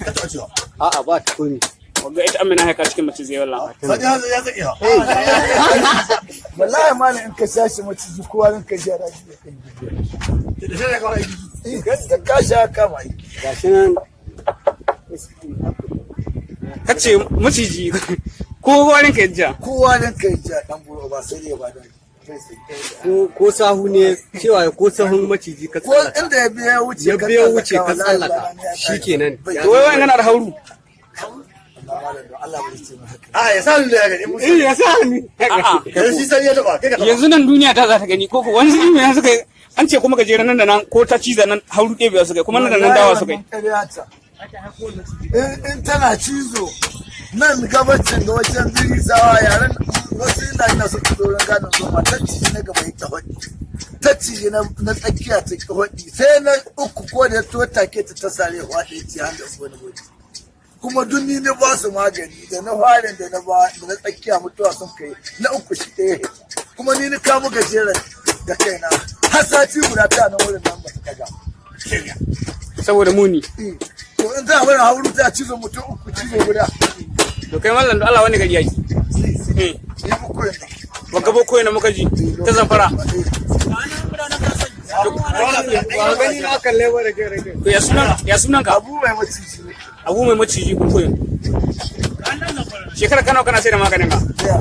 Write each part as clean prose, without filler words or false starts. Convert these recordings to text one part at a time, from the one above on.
Ka taɓa cewa. A'a, ba ta komi. Wagga ita amina haika cikin mace zai wallah. Sani ya zai iya. Wallahi malam, in ka shashi maciji, kowa in ka sha daji da kai. Da shi ne kawai aiki. Da ka sha kama aiki. Gashi nan. Kace maciji ko warin ka yajja. Kowa nan ka ja dan buro ba sai dai ba da Ko sahu ne cewa ko sahun maciji ka ko tsallaka. Inda ya biya wuce. Ya biya wuce ka tsallaka, shikenan. To wai wani yana da hauru. Allah bai ce haka. A ya sa da ya gani. Eh, ya sa ni. A'a. Yanzu shi sani ya taɓa kai ka taɓa. Yanzu nan duniya ta za ta gani ko wani su ne suka yi an ce kuma gajeren nan da nan ko ta ciza nan hauru ɗebewa suka yi, kuma nan da nan dawa suka yi. In tana cizo nan gabacin da wajen birisawa, yaren wasu ina suka zo gadon zoma, ta ciji na gaba ya faɗi, ta ciji na tsakiya ta ki faɗi, sai na uku ko da to take ta ta sare faɗi ce har da wani waje. Kuma duk ni na ba su magani, da na farin da na ba da na tsakiya mutuwa sun kai, na uku shi ɗaya. Kuma ni na kamo gajeren da kaina, har sati guda ta nan wurin nan ba ta kaga. Saboda muni. To in za a bari hauru ta cizo mutum uku cizo guda. To kai mallam, don Allah, wani gari yaki? Eh. Ni muku yanzu. Wagga boko ne muka ji ta Zamfara. Ba gani na kalle ba da ke rage. To ya sunan ka? Abu mai maciji ne. Abu mai maciji kun koyo. Shekara kana kana sai da maganin ka? Ya,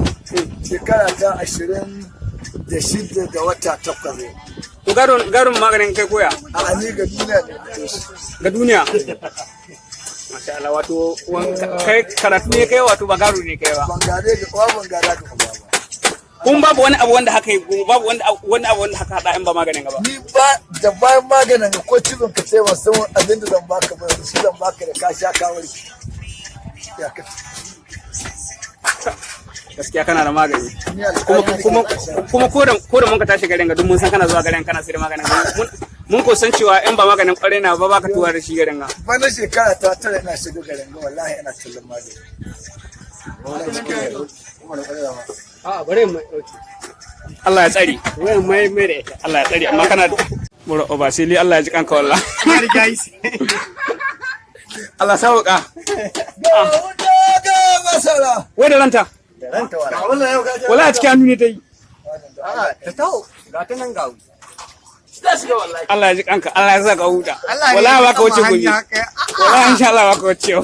shekara ta 26 da wata 8. To gadon maganin kai koya? A ni ga duniya ne. Ga duniya. Masha Allah, wato kai karatu ne kai, wato ba gado ne kai ba. Ban gade ga uwa, ban gada ga uba ba. Kun babu wani abu wanda haka yi, babu wanda wani abu wanda haka hada in ba maganin ga ba. Ni ba da bayan maganin ga ko cizon ka ce ban san abin da zan baka ba, shi zan baka da ka sha ka warke. Ya ka Gaskiya kana da magani. Ni Kuma alƙali kuma ne ke sha. Kuma ko da mun ka tashi garin ga duk mun san kana zuwa garin kana sai da maganin ga. Mun ko san cewa in ba maganin kwarai na ba, baka tuwa da shi garin ga. Bana shekara ta 9 ina shiga garin ga, wallahi ina tallan magani. Wallahi cikin gari. A'a, bare mai dauke. Allah ya tsare. Wayan mai mai da ita. Allah ya tsare, amma kana mura obasili, Allah ya ji kanka wallah. Allah sauka. Ga wuta ga masara. Wai da ranta. Ga wannan yau ka je. Wallahi a cikin hannu ne ta yi. Ta taho, ga ta nan ga wuta. Allah ya ji kanka, Allah ya sa ka huta. Wallahi ba ka wuce gobe. Wallahi insha Allah ba ka wuce yau.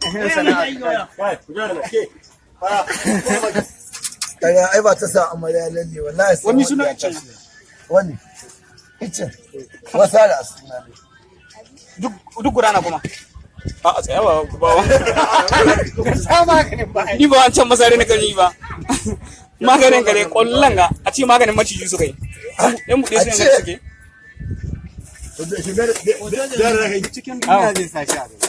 Kai, ku jira nan. Ke. Fara. Kaya ai ba ta sa amarya lalle, wallahi sai Wani wanda suna ya icen? tashi. Wani icen wasa da suna ne. Duk gudana kuma. A tsaya ba ba. Sa maganin ba. Ni ba wancan masare na kan yi ba. Maganin gare kwallon ga a ce maganin maciji suka yi. Yan buɗe su yanzu suke. Cikin duniya zai sa shi a gaba.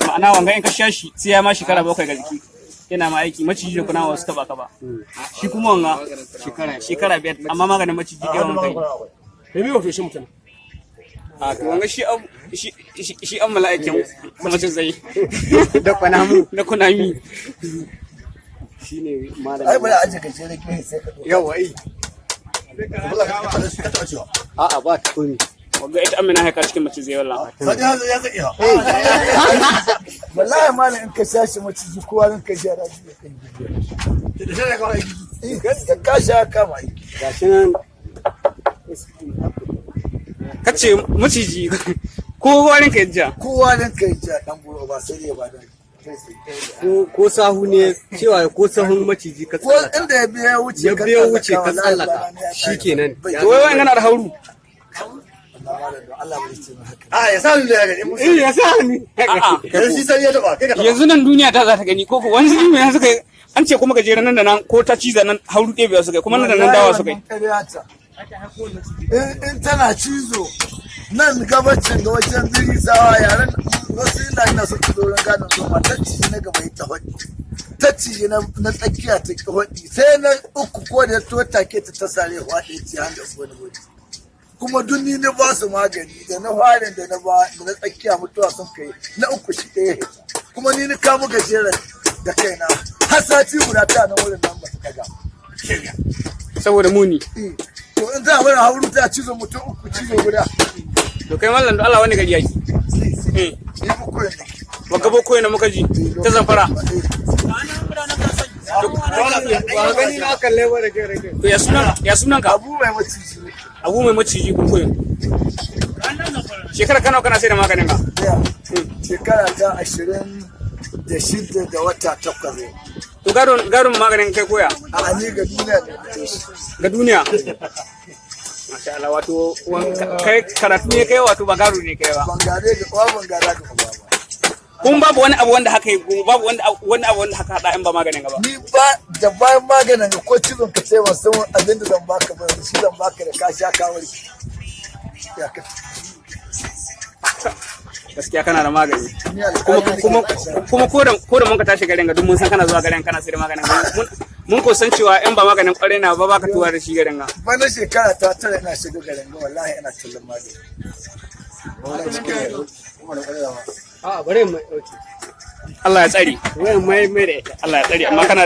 Ma'ana wanga in ka sha shi sai ya ma shekara 7 ga jiki. Yana ma aiki, maciji da kuna wasu taba ka ba. Shi kuma wanga shekara 5, amma maganin maciji ɗaya wanga yi. A to wanga shi an shi shi an mala'ikin macin zai. Da kwanamu. Na kunami. Shine malamin. Ai bari a aje gajere gehe sai ka ɗauka. Yawa eh. Ka taɓa cewa. A'a, ba ta komi. Wagga ita amina haika cikin mace zai wallah. Sani ya zai iya. Wallahi malam, in ka sha shi maciji kowa in ka sha daji da kai. Da shi ne kawai aiki. Da ka sha kama aiki. Gashi nan. Kace maciji ko warin ka yajja. Kowa nan ka ja dan buro ba sai dai ba da Ko sahu ne cewa ko sahun maciji ka ko tsallaka. Inda ya biya wuce. Ya biya wuce ka tsallaka, shikenan. To wai wani yana da hauru. Allah bai ce haka. A ya sa da ya gani. Eh, ya sa ni. A'a. Yanzu shi sani ya taɓa kai ka taɓa. Yanzu nan duniya ta za ta gani ko wani su ne suka yi an ce kuma gajeren nan da nan ko ta ciza nan hauru ɗebewa suka yi, kuma nan da nan dawa suka yi. In tana cizo nan gabacin da wajen birisawa, yaren wasu ina suka zo gadon zoma, ta ciji na gaba ya faɗi, ta ciji na tsakiya ta ki faɗi, sai na uku ko da to take ta ta sare faɗi ce har da wani waje. Kuma duk ni na ba su magani, da na farin da na ba da na tsakiya mutuwa sun kai, na uku shi ɗaya. Kuma ni na kamo gajeren da kaina, har sati guda ta nan wurin nan ba ta kaga. Saboda muni. To in za a bari hauru ta cizo mutum uku cizo guda. To kai mallam, don Allah, wani gari yaki? Eh. Ni buku ne. Wagga boko ne muka ji ta Zamfara. Ba gani na kalle ba da rage. To ya sunan ka? Abu mai maciji ne. Abu mai maciji boko. Shekara kana kana sai da maganin ka? Ya. Shekara ta 26 da wata 8. To gadon gadon maganin kai koya A ni ga duniya ne na shi. Ga duniya. Masha Allah, wato kai karatu ne kai, wato ba gado ne kai ba. Ban gare ga uwa, ban gara ga uba ba. Kun babu wani abu wanda haka yi, babu wani abu wanda haka hada in ba maganin ka ba. Ni ba da bayan maganin ga ko cizon ka sai ban san abin da zan baka ba, shi zan baka da ka sha ka warke. Ya ka Gaskiya kana da magani. ni Kuma alƙali kuma ne ke sha. kuma ko da mun ka tashi garin ga duk mun san kana zuwa garin kana sayar da maganin ga. Mun ko san cewa in ba maganin kwarai na ba, baka tuwa da shi garin ga. Bana shekara ta 9 ina shiga garin ga, wallahi ina tallan magani. Wallahi cikin garin. A bare mai okay. Allah ya tsare. Wayan mai mai da ita. Allah ya tsare, amma kana